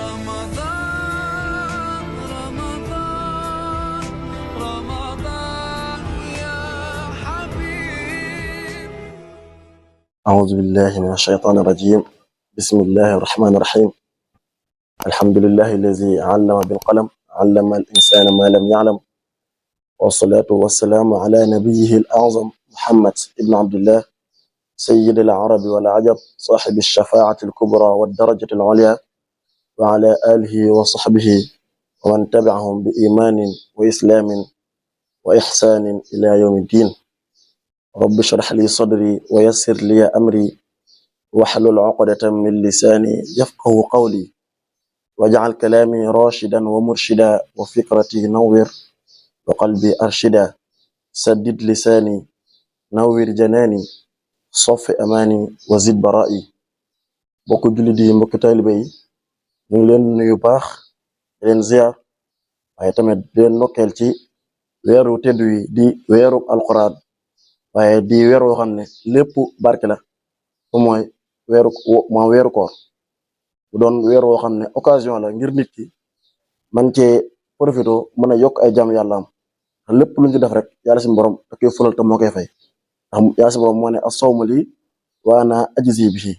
رمضان رمضان رمضان يا حبيب. أعوذ بالله من الشيطان الرجيم. بسم الله الرحمن الرحيم. الحمد لله الذي علم بالقلم، علم الإنسان ما لم يعلم، والصلاة والسلام على نبيه الأعظم محمد ابن عبد الله، سيد العرب والعجب، صاحب الشفاعة الكبرى والدرجة العليا، وعلى آله وصحبه ومن تبعهم بإيمان وإسلام وإحسان إلى يوم الدين. رب اشرح لي صدري ويسر لي أمري واحلل عقدة من لساني يفقه قولي واجعل كلامي راشدا ومرشدا وفكرتي نور وقلبي أرشدا سدد لساني نور جناني صف أماني وزد برائي. mbokk jullit yi, mbokk taalibe yi, ñu ngi leen nuyu baax di leen ziar, waaye tamit di leen nokkeel ci weeru tedd wi di weeru alquran, waaye di weer woo xam ne lépp barke la mooy weeru koor. bu doon weer woo xam ne occasion la ngir nit ki man cee profito mën a yokk ay jàmm yàlla am lépp lu ñu def rek yàlla suñu borom da koy fulal te moo koy fay, ndax yàlla suñu borom moo ne as-sawmu lii wa ana ajzi bihi.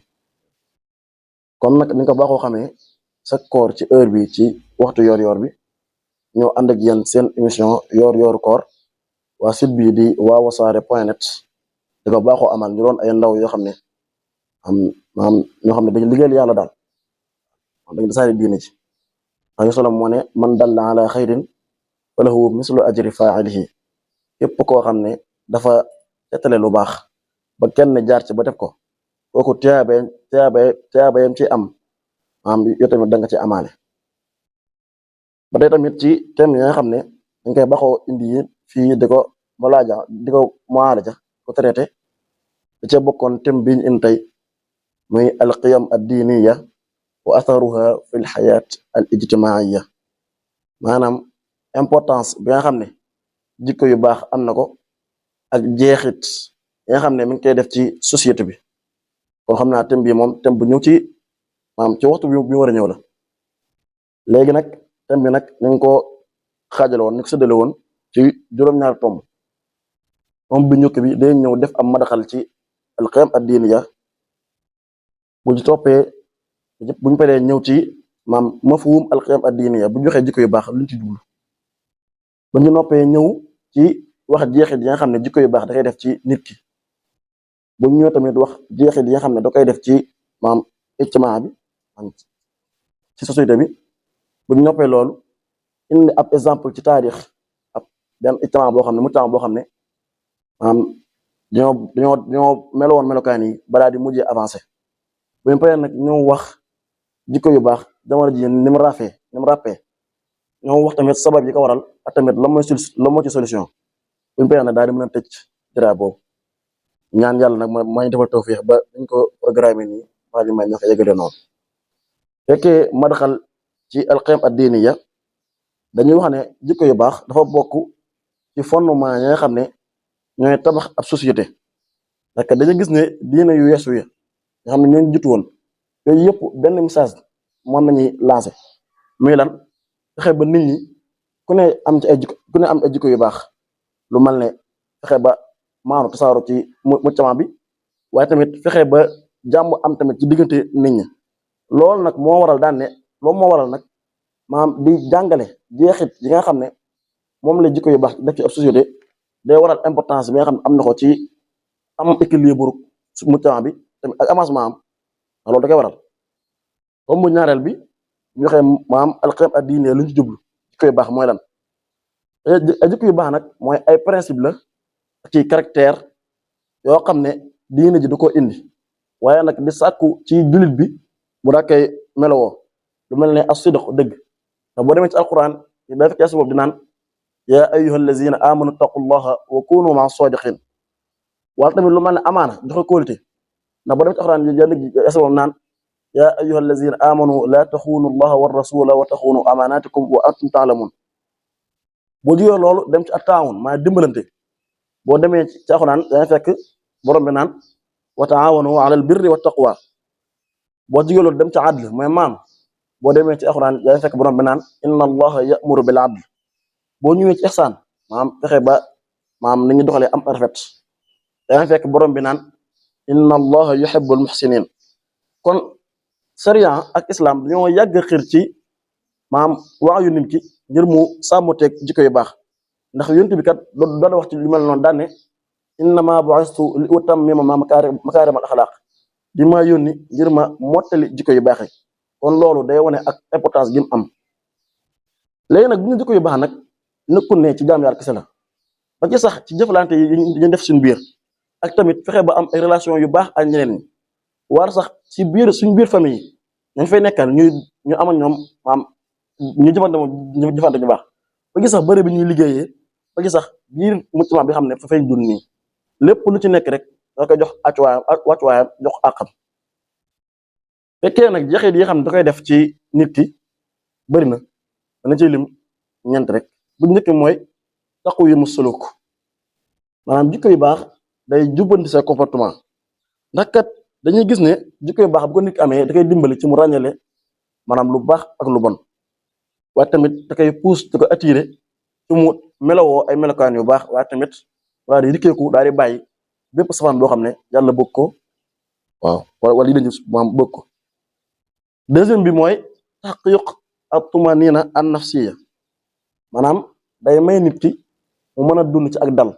kon nag ni nga ko baaxoo xamee chaque koor ci heure bi ci waxtu yor-yor bi ñoo ànd ak yéen seen émission yor-yoru koor waa site bi di wawasaare.net di ko baaxoo amal ñu doon ay ndaw yoo xam ne ñoo xam ne dañu liggéeyal yàlla daal, dañu desaare diine ci. alayhi salaam moo ne man dalla ala xayrin falahu mislu ajri faa'ilihi. képp koo xam ne dafa tettale lu baax ba kenn jaar ci ba def ko, kooku tiyaabayam ci am yow tamit da nga ci amaale. ba tey tamit ci thème yi nga xam ne dañ koy baxoo indi fii di ko mu'aalaja ko traité da cee bokkoon thème bi ñu indi tey muy alqiyam ad-diiniya wa atharuha fi l-xayaat al-ijtimaaiya. maanaam importance bi nga xam ne jikko yu baax am na ko ak jeexit yi nga xam ne mi ngi koy def ci société bi. kon xam naa thème bi moom thème bu ñëw ci ci waxtu bi war a ñëw la. léegi nag thème bi nag ni nga ko xaajale woon ni ko séddale woon ci juróom-ñaari tomb. tomb bi njëkk bi day ñëw def am madaxal ci alqiyam ad-diiniya, bu ñu toppee buñ paree ñëw ci mafhum alqiyam ad-diiniya bu joxee jikko yu baax luñ ci jublu. bu ñu noppee ñëw ci wax jeexit yi nga xam ne jikko yu baax da koy def ci nit ki. bu ñu ñëw tamit wax jeexit yi nga xam ne da koy def ci ijtimaa bi ci société bi. bu ñu noppee loolu indi ab exemple ci taarix ab benn ijtimaa boo xam ne mujtama boo xam ne dañoo melowoon melokaan yi balaa di mujjee avancé. bu ñu paree nag ñoo wax jikko yu baax jamono ji ni mu ràppee ñoo wax tamit sabab yi ko waral ak tamit lan moo ci solution. bu ñu paree nag daal di mën a tëj jëraay boobu. ñaan yàlla nag ma ñu defal tawfiix ba dañ ko programme nii waa ji may ñoo ko yëgale noonu. fekkee madaxal ci alqiyam ad-diiniya dañuy wax ne jikko yu baax dafa bokk ci fondement yi nga xam ne ñooy tabax ab société. parce que dañu gis ne diine yu weesu yi nga xam ne ñoo jiitu woon yooyu yëpp benn message moom nañuy lancé muy lan fexe ba nit ñi ku ne am ay jikko yu baax, lu mel ne fexe ba maanu tasaaru ci mujtama bi, waaye tamit fexe ba jàmm am tamit ci diggante nit ñi. loolu nag moo waral nag di jàngale jeexit yi nga xam ne moom la jikko yu baax def ci ab société day waral importance bi nga xam ne am na ko ci am équilibre mujtama bi tamit ak avancement am loolu da koy waral. comme bu ñaareel bi ñu waxee alqiyam ad-diiniya lu ñu ci jublu jikko yu baax mooy lan. ay jikko yu baax nag mooy ay principe la ci caractère yoo xam ne diine ji du ko indi, waaye nag di sàkku ci jullit bi mu daa koy melowoo. lu mel ne as-sidq dëgg ndax boo demee ci alquran da fekk yàlla boobu di naan yaa ayyuhal lazina amanu taqullaha wa kunu ma'a sadiqin. wala tamit lu mel ne amaana joxe kóolute ndax boo demee ci alquran yàlla boobu naan yaa ayyuhal lazina amanu la taxunu allaha war rasula wa taxunu amanatikum wa antum ta'lamun. boo jugee loolu dem ci at-taawun maa dimbalante. boo demee ci alxuraan danga fekk borom bi naan wa taawanu alal birri wa taqwa. boo jigee loolu dem ci adl mooy maanu boo demee ci alxuraan yaa fekk borom bi naan inna allaha ya'muru bil adl boo ñëwee ci ihsaan maanaam fexe ba maanaam ni ñu doxalee am rafet yaa fekk borom bi naan inna allaha yuhibbul muhsinin kon sharia ak islam dañoo yàgg xir ci maanaam waayu nit ki ngir mu sàmmoteeg jikko yu baax ndax yonent bi kat doon wax ci lu mel noonu daan ne innama bu'istu li utammima makaarimal axlaaq di ma yónni ngir ma mottali jikko yu baax yi kon loolu day wane ak importance gi mu am léegi nag bu ñu jikko yu baax nag nekkul ne ci jaam yàlla kese la ba ci sax ci jëflante yi ñu def suñu biir ak tamit fexe ba am ay relation yu baax ak ñeneen ñi war sax ci biir suñu biir famille yi ñu fay nekkal ñu am ak ñoom maam ñu jëfante ñu baax ba ci sax bëri bi ñuy liggéeyee ba ci sax biir mucc bi xam ne fa fay dund nii lépp lu ci nekk rek da koy jox wàccuwaayam jox àqam fekkee nag jeexit yi xam ne da koy def ci nit ki bëri na dana ciy lim ñent rek bu njëkk mooy taqwiimu suluk maanaam jikko yu baax day jubbanti sa comportement ndax kat dañuy gis ne jikko yu baax bu ko nit ki amee da koy dimbali ci mu ràññale maanaam lu baax ak lu bon waaye tamit da koy pousse da koy attiré ci mu melowoo ay melokaan yu baax waaye tamit daal di rikkeeku daal di bàyyi bépp safaan boo xam ne yàlla bëgg ko waaw wala yi dañu maam bëgg ko deuxième bi mooy taxqiq at-tumanina an-nafsiyya maanaam day may nit ki mu mën a dund ci ak dal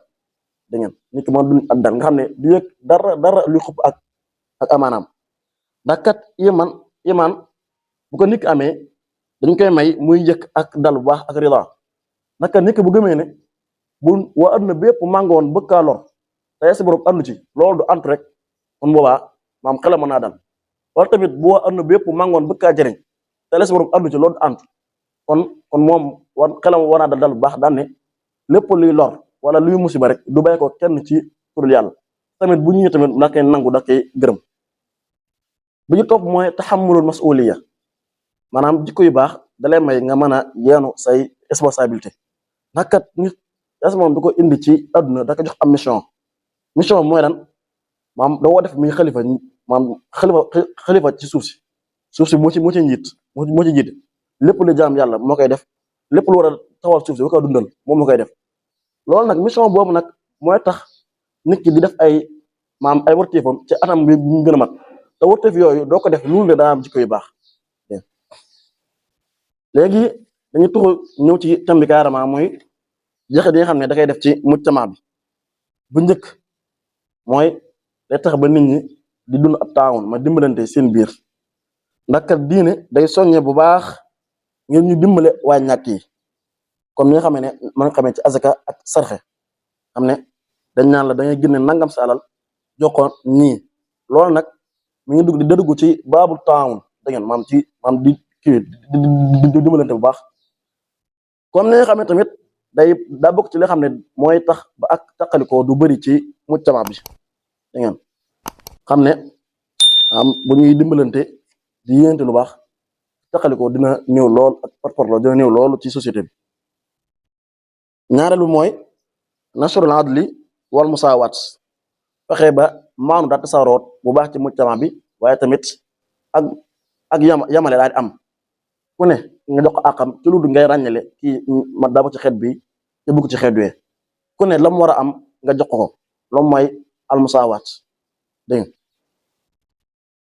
da ngeen nit ki mën a dund ak dal nga xam ne du yëg dara luy xupp ak amaanaam ndax kat iman bu ko nit ki amee dañ koy may muy yëg ak dal bu baax ak rida ndax kat nit ki bu gëmee ne bu waa adduna bépp màngoon bëgg kaa lor te si borom àndu ci loolu du antu rek kon boobaa maam xelam mën naa dal wala tamit bu waa adduna bépp màngoon bëgg kaa jëriñ te si borom àndu ci loolu du antu kon moom xelam war naa dal bu baax daan ne lépp luy lor wala luy musiba rek du bàyyi ko kenn ci kurul yàlla tamit bu ñu tamit da koy nangu da koy gërëm bi ñu topp mooy taxamulul masuliya maanaam jikko yu baax dalay may nga mën a yeenu say responsabilité ndax kat nit es moom du ko indi ci àdduna da ko jox am mission mooy lan maam da woo def muy xalifa ci suuf si moo ci njiit moo ci jiite lépp lu jaam yàlla moo koy def lépp lu war a taxawal suuf si ba ko dundal moom moo koy def loolu nag mission boobu nag mooy tax nit ki di def ay warteefam ci anam bi mu gën a mat te warteef yooyu doo ko def loolu ne daa am jikko yu baax léegi dañu tuxu ñëw ci thème bi carrément mooy jeexit yi nga xam ne da koy def ci mujtama bi bu njëkk mooy day tax ba nit ñi di dund ab taawun ma dimbalante seen biir ndax kat diine day soññe bu baax ngir ñu dimbale waa ñàkk yi comme ni nga xam ne mën nga xamee ci azaka ak sarxe xam ne dañ naan la da ngay génne nangam sa alal jox ko ñii loolu nag mi ngi dugg di dëddugu ci baabu taawun da ngeen maam ci maam di kii di dimbalante bu baax comme ni nga xam ne tamit daa bokk ci li xam ne mooy tax ba ak taqalikoo du bëri ci mujtama bi da ngeen xam ne bu ñuy dimbalante di yéente lu baax taqalikoo dina néew lool ak parparloo dina néew loolu ci société bi ñaareelu mooy nasrul adli wal musaawaat fexe ba maanu daa tasaaroot bu baax ci mujtama bi waaye tamit ak yamale daal di am ku ne nga jox ko àqam ci lu dul ngay ràññale kii ma daa ci xeet bi te bëgg ci xeet wee ku ne la mu war a am nga jox ko loolu mooy almusaawaat dégg nga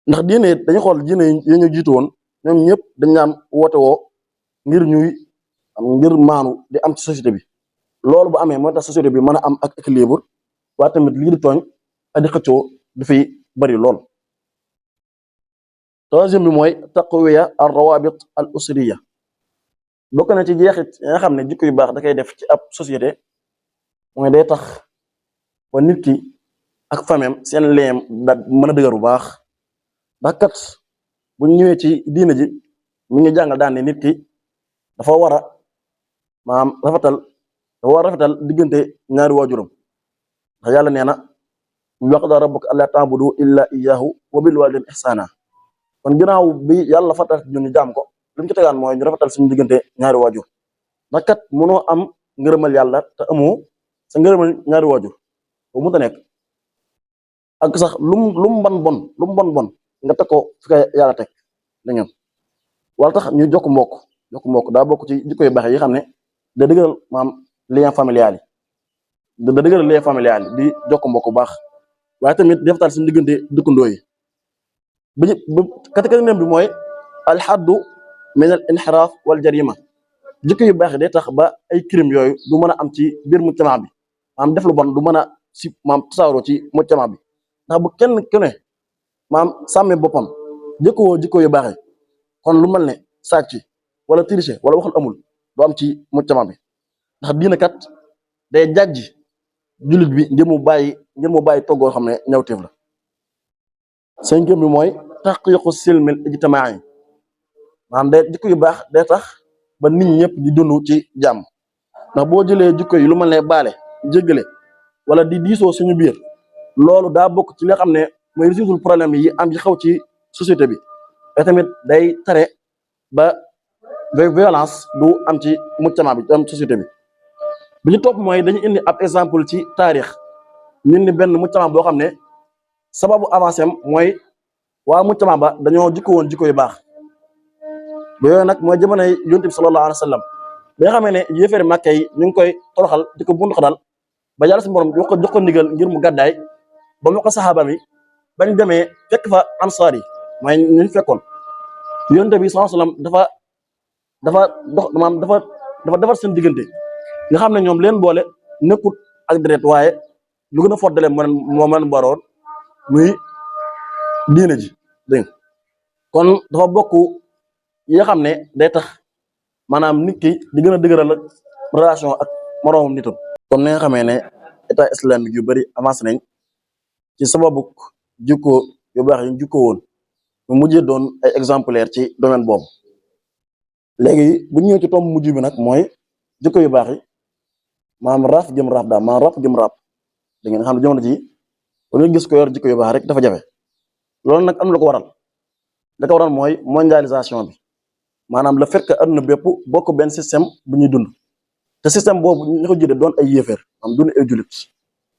ndax diine dañu xool diine yi ñu jiitu woon ñoom ñëpp dañ naan woote woo ngir maanu di am ci société bi loolu bu amee moo tax société bi mën a am ak équilibre waaye tamit lii di tooñ ak di xëccoo dafay bari lool. troisième bi mooy taqwiya al rawabit al usriya bokk na ci jeexit yi nga xam ne jikko yu baax da koy def ci ab société mooy day tax ba nit ki ak famem seen leem da mën a dëgër bu baax ndax kat bu ñëwee ci diina ji mi ngi jàngal daan ne nit ki dafa war a rafetal diggante ñaari waajuram ndax yàlla nee na wa qadaa rabbuka allaa ta'budu illa iyyahu wa bil walidayni ihsana kon ginnaaw bi yàlla fatal ñu jaam ko li mu ci tegaan mooy ñu rafetal suñu diggante ñaari waajur ndax kat mënoo am ngërëmal yàlla te amoo sa ngërëmal ñaari waajur bu mu ta nekk ak sax lum bon nga teg ko fi ko yàlla teg da ngeen wala tax ñu jokk mbokk daa bokk ci jikko yu baax yi xam ne da dëgëral maam lien familial yi da dëgëral lien familial yi di jokk mbokk bu baax waaye tamit deftal suñu diggante dëkkandoo yi ba catégorie bi mooy alxaddu min al inxiraaf wal jarima jikko yu baax yi day tax ba ay crime yooyu du mën a am ci biir mujtama bi maam def lu bon du mën a si maam tasaaroo ci mujtama bi ndax bu kenn ku ne maam sàmmee boppam jëkkoo jikko yu baax yi kon lu mel ne sàcc wala tricher wala waxal amul du am ci mujtama bi ndax diina kat day jàjji jullit bi ngir mu bàyyi toggoo xam ne ñawteef la. cinquième bi mooy taxqiqu silmil ijtimaai maanaam day jikko yu baax day tax ba nit ñi ñëpp di dund ci jàmm ndax boo jëlee jikko yi lu mel ne baale jéggale wala di diisoo suñu biir loolu daa bokk ci li nga xam ne mooy résoudre problème yi am ci xaw ci société bi te tamit day tare ba violence du am ci mujtama bi du am société bi. bi ñu topp mooy dañu indi ab exemple ci taarix ñun ni benn mujtama boo xam ne sababu avancé am mooy waa mujtama ba dañoo jikko woon jikko yu baax ba yooyu nag mooy jamonoy yonent bi sallallahu alayhi wa sallam bi nga xamee ne yéefari Màkka yi ñu ngi koy toroxal di ko bundu xadal ba yàlla si borom jox ko ndigal ngir mu gàddaay ba mu ko saxaaba mi bañ demee fekk fa ansaar yi mooy ñu fekkoon yonent bi sallallahu alayhi wa sallam dafa dox maanaam dafa defar seen diggante nga xam ne ñoom leen boole nekkut ak deret waaye lu gën a foddale moo leen baroon muy diine ji dégg kon dafa bokk yi nga xam ne day tax maanaam nit ki di gën a dëgëral relation ak moroomam nitam comme ni nga xamee ne état islamique yu bari avancé nañ ci sababu jikko yu baax yi jikko woon mu mujjee doon ay exemplaire ci domaine boobu léegi bu ñëwee ci tomb mujj bi nag mooy jikko yu baax yi maanaam raaf jëm raaf daal maanaam raaf jëm raaf da ngeen xam ne jamono ji pour nga gis ko yor jikko yu baax rek dafa jafe loolu nag am na lu ko waral la ko waral mooy mondialisation bi maanaam le fait que adduna bépp bokk benn système bu ñuy dund te système boobu ñu ko jëlee doon ay yéeféer am dund ay jullit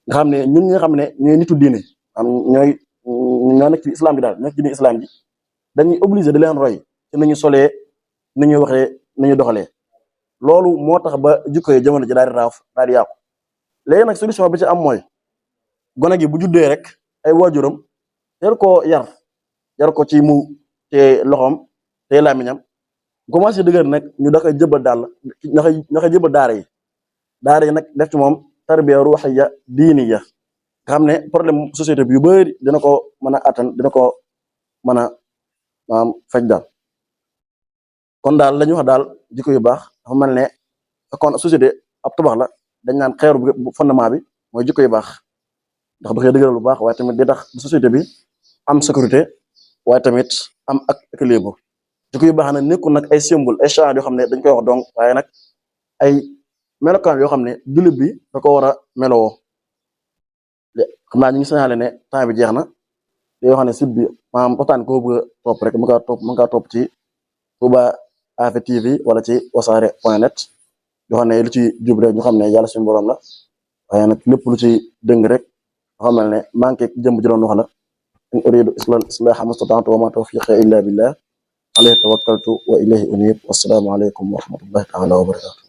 nga xam ne ñun ñi nga xam ne ñooy nitu diine am ñoo nekk ci islam bi daal nekk ci diine islam bi dañuy obligé di leen roy ci nañu solee ni ñuy waxee ni ñuy doxalee loolu moo tax ba jikko yi jamono ji daal di raaf daal di yàqu léegi nag solution bi ci am mooy gone gi bu juddee rek ay waajuram yar ko yar ko ci mu te loxoom te làmmiñam commencé dëgër nag ñu da koy jëbal daal ña koy jëbal daara yi nag def ci moom tarbiya ruuxiya diiniya nga xam ne problème société bi yu bëri dina ko mën a attan dina ko mën a maam faj daal kon daal la ñu wax daal jikko yu baax dafa mel ne kon société ab tabax la dañ naan xeeru bu fondement bi mooy jikko yu baax ndax da koy dëgëral lu baax waaye tamit day tax société bi am sécurité waaye tamit am ak équilibre jikko yu baax nag nekkul nag ay symbole ay change yoo xam ne dañ koy wax donc waaye nag ay melokaan yoo xam ne jullit bi da ko war a melowoo xam naa ñu ngi signalé ne temps bi jeex na yoo xam ne site bi maanaam waxtaan ko bëgg a topp rek mën ngaa topp ci Touba Afia TV wala ci wasaare.net yoo xam ne lu ci jub rek ñu xam ne yàlla suñu borom la waaye nag lépp lu ci dëng rek nga xam ne manqué jëm ji doon wax la in uridu islaha mastata'tu wa ma tawfiqi illa billah alayhi tawakkaltu wa ilayhi unib wassalaamu aleykum wa rahmatullahi taala wa barakatu